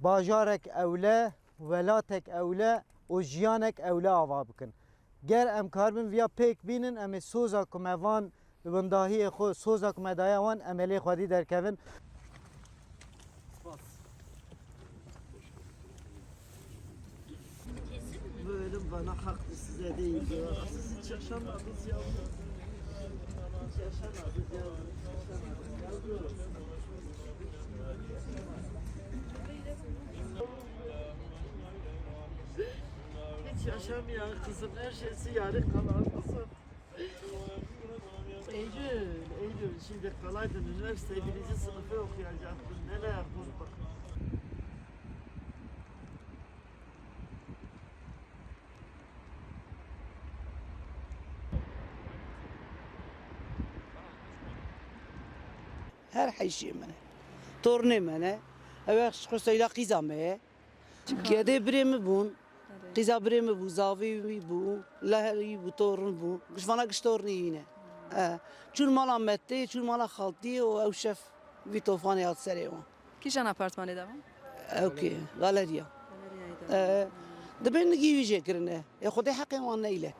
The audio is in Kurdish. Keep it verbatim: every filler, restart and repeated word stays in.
Bajarek ewle, welatek ewle û jiyanek ewle ava bikin. Ger em karibin viya pêk bînin, em ê soza ku me van li windahiyê xwe, soza ku me daye wan, em ê lê xwedî derkevin. Bu ölüm bana haktı, size değil diyor. Siz hiç yaşamadınız yavrum. Hiç yaşamadınız yavrum. Hiç yaşamadınız yavrum. Hiç yaşamayan kızım, her şeysi yarı kalan kızım. Eylül, Eylül, şimdi kalaydın, üniversite birinci sınıfı okuyacaktın. Neler kurban. Her heyşê min e. Tornê min e. Ew ji xwe seyda qîza me ye. Gedê birê min bûn. Qîza birê min bû, zavê wî bû, leherî bû, torn bû. Giş vana giş tornê wî ne. E, çûn mala Metê, çûn mala xaltiyê û ew şev vî tofanê hat serê wan. Kîjan apartmanê de bû? Ew kê, galeriya. Galeriyayê de. E, dibê nigî wî jê kirine. Ê Xwedê heqê wan neyle.